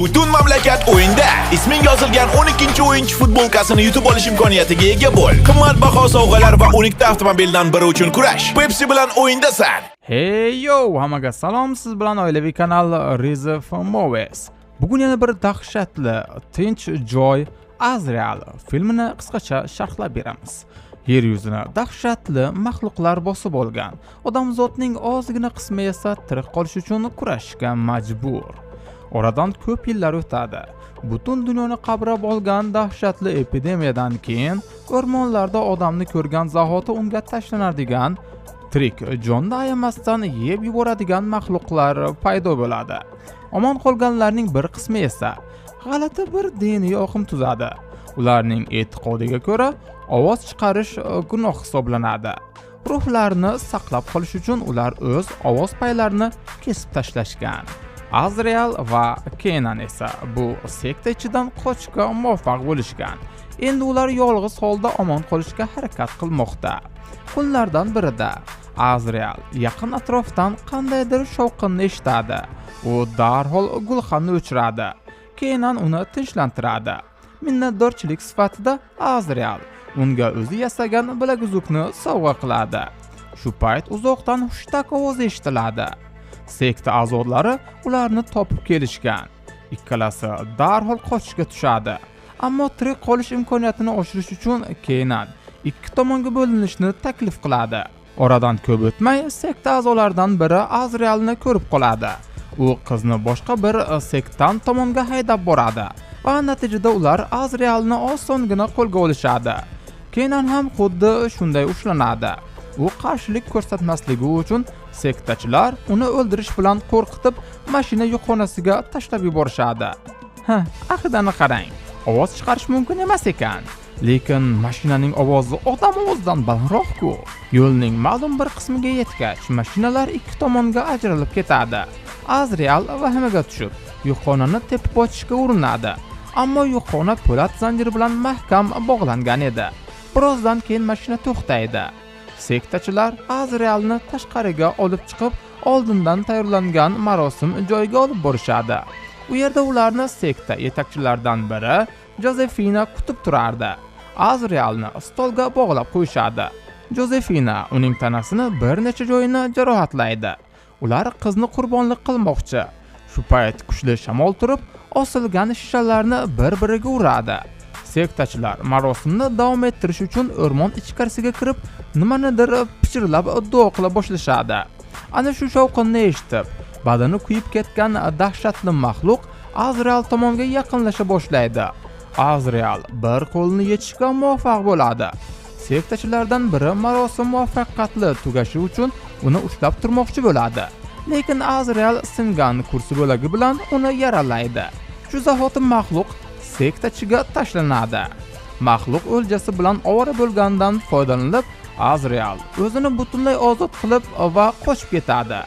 Butun mamlakat o'yinda. Isming yozilgan 12-o'yinchi futbolkasini yutib olish imkoniyatiga ega bo'l. Qimmatbaho sovg'alar va 12 ta avtomobildan biri uchun kurash. Pepsi bilan o'yindasan. Hey yo, hammaga salom. Siz bilan oilaviy kanal Rizov Movies. Bugun yana bir dahshatli Tinch joy Azreal filmini qisqacha sharhlab beramiz. Yer yuzini dahshatli maxluqlar bosib olgan. Odamzodning ozgina qismi esa tirik qolish uchun kurashishga majbur. Oradan ko'p yillar o'tadi. Butun dunyoni qamrab olgan dahshatli epidemiyadan keyin o'rmonlarda odamni ko'rgan zahoti unga tashlanadigan, tirik jonni ayamasdan yeb yuboradigan maxluqlar paydo bo'ladi. Omon qolganlarning bir qismi esa g'alati bir diniy oqim tuzadi. Ularning e'tiqodiga ko'ra, ovoz chiqarish gunoh hisoblanadi. Ruhlarni saqlab qolish uchun ular o'z ovoz paylarini kesib tashlashgan. Azreal va Kenan esa bu sekta ichidan qochishga muvaffaq bo'lishgan. Endi ular yolg'iz holda omon qolishga harakat qilmoqda. Kunlardan birida Azreal yaqin atrofdan qandaydir shovqinni eshitadi. U darhol gulxanni o'chiradi. Kenan uni tinchlantiradi. Minnatdorchilik sifatida Azreal unga o'zi yasagan bilaguzukni sovg'a qiladi. Shu payt uzoqdan hushtak ovozi eshitiladi. Sekta a'zolari ularni topib kelishgan. Ikkalasi darhol qochishga tushadi. Ammo tirik qolish imkoniyatini oshirish uchun Kenan ikki tomonga bo'linishni taklif qiladi. Oradan ko'p o'tmay sekta a'zolaridan biri Azrealni ko'rib qoladi. U qizni boshqa bir sektan tomonga haydab boradi va natijada ular Azrealni osongina qo'lga olishadi. Kenan ham xuddi shunday ushlanadi. U qarshilik ko'rsatmasligi uchun sektachilar uni o'ldirish bilan qo'rqitib, mashina yukxonasiga tashlab yuborishadi. Ha, aqidani qarang. Ovoz chiqarish mumkin emas ekan. Lekin mashinaning ovozi odam ovozidan balandroq-ku. Yo'lning ma'lum bir qismiga yetgach, mashinalar ikki tomonga ajralib ketadi. Azreal vahimaga tushib, yukxonani tepib ochishga urinadi. Ammo yukxona po'lat zanjir bilan mahkam bog'langan edi. Birozdan keyin mashina to'xtaydi. Sektachilar Azrealni tashqariga olib chiqib, oldindan tayyorlangan marosim joyiga olib borishadi. U yerda ularni sekta yetakchilaridan biri Jozefina kutib turardi. Azrealni stolga bog'lab qo'yishadi. Jozefina uning tanasini bir necha joyini jarohatlaydi. Ular qizni qurbonlik qilmoqchi. Shu payt kuchli shamol turib, osilgan shishalarni bir-biriga uradi. Sektachilar marosimni davom ettirish uchun o'rmon ichkarisiga kirib, nimanidir pichirlab duo qila boshlashadi. Ana shu shovqinni eshitib, badani kuyib ketgan dahshatli maxluq Azreal tomonga yaqinlasha boshlaydi. Azreal bir qo'lini yechishga muvaffaq bo'ladi. Sektachilardan biri marosim muvaffaqiyatli tugashi uchun uni ushlab turmoqchi bo'ladi. Lekin Azreal singan kursi bo'lagi bilan uni yaralaydi. Shu zahoti maxluq sektachiga tashlanadi. Maxluq o'ljasi bilan ovora bo'lgandan foydalanib, Azreal o'zini butunlay ozod qilib va qochib ketadi.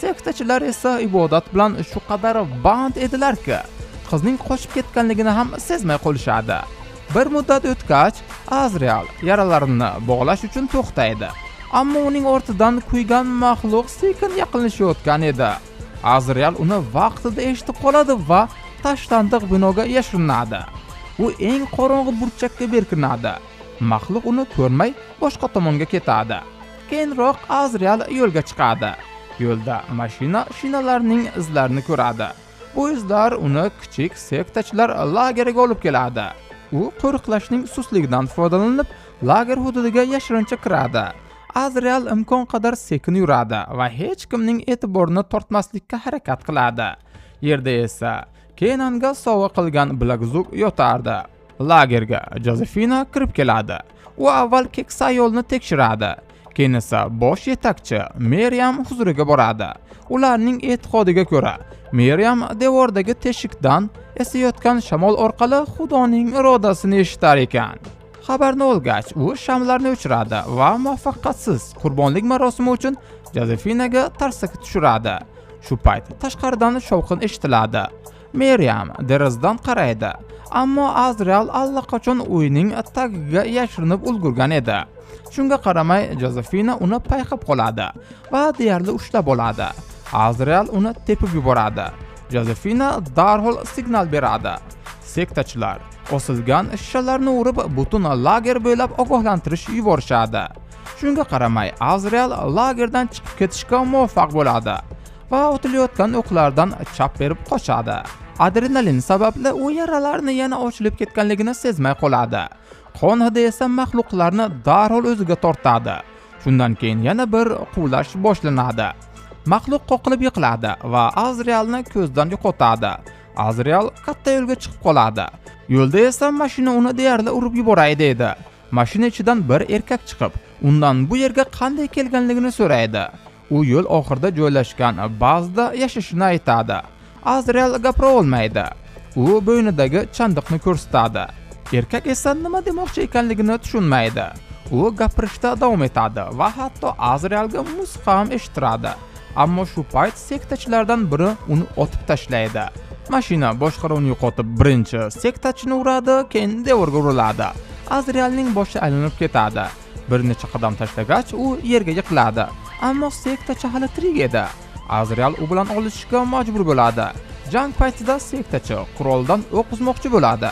Sektachilar esa ibodat bilan shu qadar band edilarki, qizning qochib ketganligini ham sezmay qolishadi. Bir muddat o'tgach, Azreal yaralarini bog'lash uchun to'xtaydi. Ammo uning ortidan kuygan maxluq sekin yaqinlashayotgan edi. Azreal uni vaqtida eshitib qoladi va tashlandiq binoga yashirinadi. U eng qorong'i burchakka berkinadi. Maxluq uni ko'rmay boshqa tomonga ketadi. Keyinroq Azreal yo'lga chiqadi. Yo'lda mashina shinalarining izlarini ko'radi. Bu izlar uni kichik sektachilar lageriga olib keladi. U qo'riqlashning sustligidan foydalanib, lager hududiga yashirincha kiradi. Azreal imkon qadar sekin yuradi va hech kimning e'tiborini tortmaslikka harakat qiladi. Yerda esa Kenanga sovg'a qilgan bilaguzuk yotardi. Lagerga Jozefina kirib keladi. U avval keksa ayolni tekshiradi. Keyin esa bosh yetakchi Meriam huzuriga boradi. Ularning e'tiqodiga ko'ra, Meriam devordagi teshikdan esayotgan shamol orqali Xudoning irodasini eshitar ekan. Xabarni olgach, u shamlarni o'chiradi va muvaffaqiyatsiz qurbonlik marosimi uchun Jozefinaga tarsaki tushiradi. Shu payt tashqaridan shovqin eshitiladi. Meriam derazadan qaraydi, ammo Azreal allaqachon uyning tagiga yashirinib ulgurgan edi. Shunga qaramay Jozefina uni payqab qoladi va deyarli ushlab oladi. Azreal uni tepib yuboradi. Jozefina darhol signal beradi. Sektachilar osilgan shishalarni urib, butun lager bo'ylab ogohlantirish yuborishadi. Shunga qaramay, Azriel lagerdan chiqib ketishga muvaffaq bo'ladi va otilayotgan o'qlardan chap berib qochadi. Adrenalin sababli u yaralarni yana ochilib ketganligini sezmay qoladi. Qon hidi esa maxluqlarni darhol o'ziga tortadi. Shundan keyin yana bir quvlash boshlanadi. Maxluq qoqilib yiqiladi va Azrielni ko'zdan yo'qotadi. Azriel katta yo'lga chiqib qoladi. Yo'lda esa mashina uni deyarli urib yuboray deydi. Mashina ichidan bir erkak chiqib, undan bu yerga qanday kelganligini so'raydi. U yo'l oxirida joylashgan bazada yashashini aytadi. Azriel gapira olmaydi. U bo'ynidagi chandiqni ko'rsatadi. Erkak esa nima demoqchi ekanligini tushunmaydi. U gapirishda davom etadi va hatto Azrielga musiqa ham eshittiradi. Ammo shu payt sektachilardan biri uni otib tashlaydi. Mashina boshqaruvni yo'qotib birinchi sektachini uradi, keyin devorga uriladi. Azrielning boshi aylanib ketadi. Bir necha qadam tashlagach, u yerga yiqiladi. Ammo sektachi hali tirik edi. Azriel u bilan olishishga majbur bo'ladi. Jang paytida sektachi quroldan o'q uzmoqchi bo'ladi,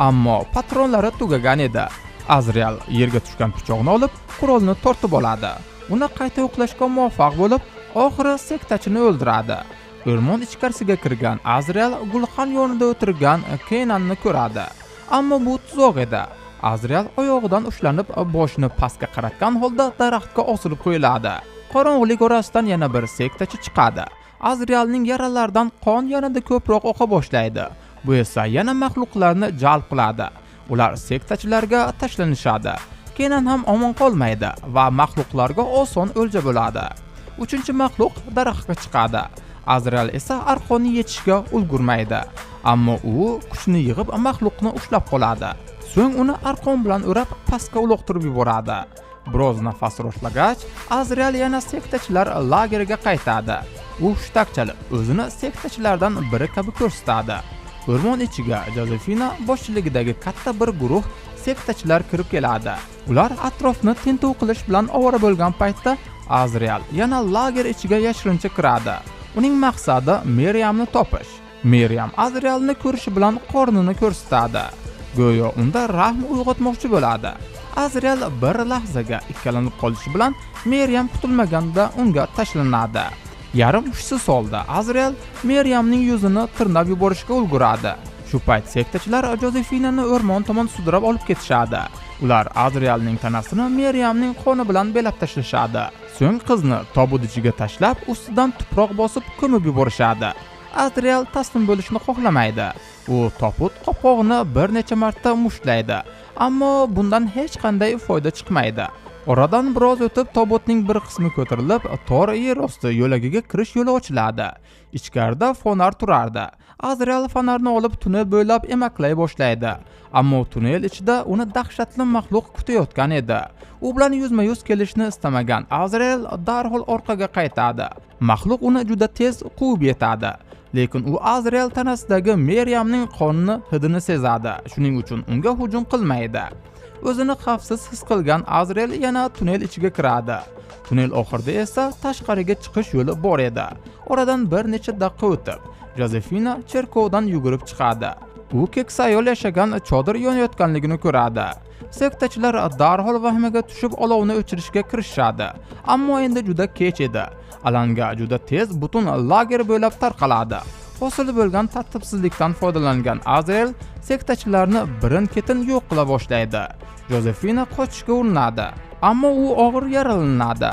ammo patronlari tugagan edi. Azriel yerga tushgan pichoqni olib, qurolni tortib oladi. Uni qayta o'qlashga muvaffaq bo'lib, oxiri sektachini o'ldiradi. O'rmon ichkarisiga kirgan Azriel gulxan yonida o'tirgan Kenanni ko'radi. Ammo bu tuzoq edi. Azriel oyog'idan ushlanib, boshini pastga qaratgan holda daraxtga osilib qo'yiladi. Qorong'ulik orasidan yana bir sektachi chiqadi. Azrielning yaralaridan qon yanada ko'proq oqa boshlaydi. Bu esa yana maxluqlarni jalb qiladi. Ular sektachilarga tashlanishadi. Kenan ham omon qolmaydi va maxluqlarga oson o'lja bo'ladi. Uchinchi maxluq daraxtga chiqadi. Azriel esa arqonni yechishga ulgurmaydi. Ammo u kuchini yig'ib maxluqni ushlab qoladi. So'ng uni arqon bilan o'rab pastga uloqtirib yuboradi. Biroz nafas roshlagach, Azriel yana sektachilar lageriga qaytadi. U hushtak chalib, o'zini sektachilardan biri kabi ko'rsatadi. O'rmon ichiga Jozefina boshchiligidagi katta bir guruh sektachilar kirib keladi. Ular atrofni tintuv qilish bilan ovora bo'lgan paytda Azriel yana lager ichiga yashirincha kiradi. Uning maqsadi Miriamni topish. Miriam Azrielni ko'rishi bilan qornini ko'rsatadi. Go'yo unda rahm uyg'otmoqchi bo'ladi. Azriel bir lahzaga ikkilanib qolishi bilan Miriam kutilmaganda unga tashlanadi. Yarim hushsiz holda Azriel Miriamning yuzini tirnab yuborishga ulguradi. Shu payt sektachilar Jozefinani o'rmon tomon sudrab olib ketishadi. Ular Azrielning tanasini Miriamning qoni bilan belab tashlashadi. So'ng qizni tobut ichiga tashlab, ustidan tuproq bosib ko'mib yuborishadi. Azriel taslim bo'lishni xohlamaydi. U tobut qopqog'ini bir necha marta mushtlaydi, ammo bundan hech qanday foyda chiqmaydi. Oradan biroz o'tib tobutning bir qismi ko'tarilib, tor yer osti yo'lagiga kirish yo'li ochiladi. Ichkarida fonar turardi. Azriel fonarni olib tunnel bo'ylab emaklay boshlaydi. Ammo tunnel ichida uni dahshatli maxluq kutayotgan edi. U bilan yuzma-yuz kelishni istamagan Azriel darhol orqaga qaytadi. Maxluq uni juda tez quvib yetadi. Lekin u Azriel tanasidagi Miriamning qonini hidini sezadi. Shuning uchun unga hujum qilmaydi. O'zini xavfsiz his qilgan Azriel yana tunnel ichiga kiradi. Tunnel oxirida esa tashqariga chiqish yo'li bor edi. Oradan bir necha daqiqa o'tib, Jozefina cherkovdan yugurib chiqadi. U keksa ayol yashagan chodir yonayotganligini ko'radi. Sektachilar darhol vahmaga tushib olovni o'chirishga kirishadi. Ammo endi juda kech edi. Alanga juda tez butun lager bo'ylab tarqaladi. Hosil bo'lgan tartibsizlikdan foydalangan Azriel sektachilarni birin-ketin yo'q qila boshlaydi. Jozefina qochishga urinadi, ammo u og'ir yaralanadi.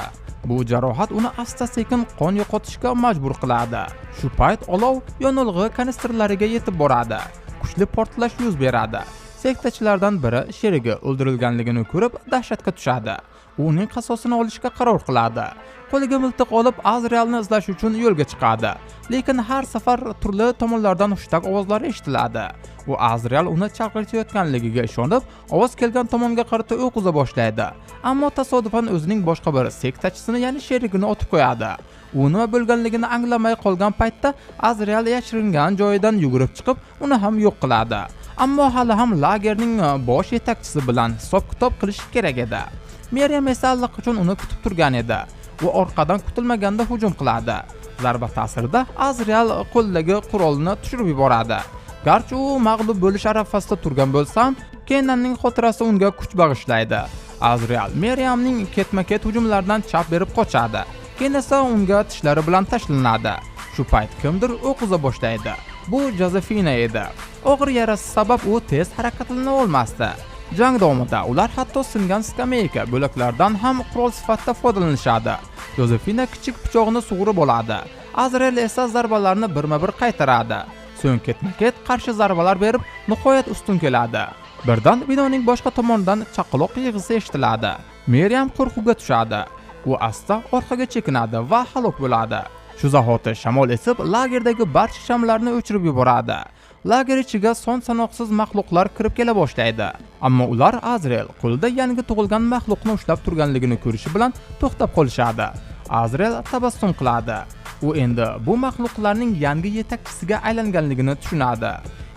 Bu jarohat uni asta-sekin qon yo'qotishga majbur qiladi. Shu payt olov yonilg'i kanistrlariga yetib boradi. Kuchli portlash yuz beradi. Sektachilardan biri sherigi o'ldirilganligini ko'rib dahshatga tushadi. U uning qasosini olishga qaror qiladi. Qo'liga miltiq olib Azrielni izlash uchun yo'lga chiqadi. Lekin har safar turli tomonlardan hushtak ovozlari eshitiladi. U Azriel uni chaqirayotganligiga ishonib, ovoz kelgan tomonga qarata o'q uza boshlaydi. Ammo tasodifan o'zining boshqa bir sektachisini, ya'ni sherigini otib qo'yadi. U nima bo'lganligini anglamay qolgan paytda Azriel yashiringan joyidan yugurib chiqib, uni ham yo'q qiladi. Ammo hali ham lagerning bosh yetakchisi bilan hisob-kitob qilish kerak edi. Miriam esa allaqachon uni kutib turgan edi. U orqadan kutilmaganda hujum qiladi. Zarba ta'sirida Azriel qo'lidagi qurolni tushirib yuboradi. Garchi u mag'lub bo'lish arafasida turgan bo'lsa ham, Kenanning xotirasi unga kuch bag'ishlaydi. Azriel Miriamning ketma-ket hujumlaridan chap berib qochadi. Keyin esa unga tishlari bilan tashlanadi. Shu payt kimdir o'q uza boshlaydi. Bu Jozefina edi. Og'ir yarasi sabab u tez harakatlana olmasdi. Jang davomida ular hatto singan skameyka bo'laklaridan ham qurol sifatida foydalanishadi. Jozefina kichik pichog'ini sug'urib oladi. Azriel esa zarbalarni birma-bir qaytaradi. So'ng ketma-ket qarshi zarbalar berib, nihoyat ustun keladi. Birdan binoning boshqa tomonidan chaqaloq yig'isi eshitiladi. Miriam qo'rquvga tushadi. U asta orqaga chekinadi va halok bo'ladi. Shu zahoti shamol esib, lagerdagi barcha shamlarni o'chirib yuboradi. Lager ichiga son sanoqsiz maxluqlar kirib kela boshlaydi. Ammo ular Azriel qo'lida yangi tug'ilgan maxluqni ushlab turganligini ko'rishi bilan to'xtab qolishadi. Azriel tabassum qiladi. U endi bu maxluqlarning yangi yetakchisiga aylanganligini tushunadi.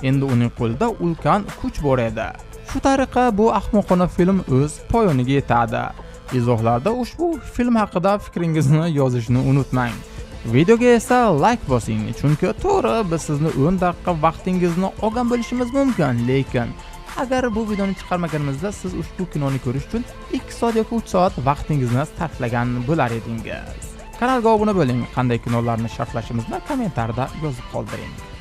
Endi uning qo'lida ulkan kuch bor edi. Shu tariqa bu ahmoqona film o'z poyoniga yetadi. Izohlarda ushbu film haqida fikringizni yozishni unutmang. Videoga esa like bosing, chunki to'g'ri, biz sizni 10 daqiqa vaqtingizni olgan bo'lishimiz mumkin, lekin agar bu videoni chiqarmaganimizda siz ushbu kinoni ko'rish uchun 2 soat yoki 3 soat vaqtingizni sarflagan bo'lar edingiz. Kanalga obuna bo'ling, qanday kinolarni sharhlashimizni kommentariyada yozib qoldiring.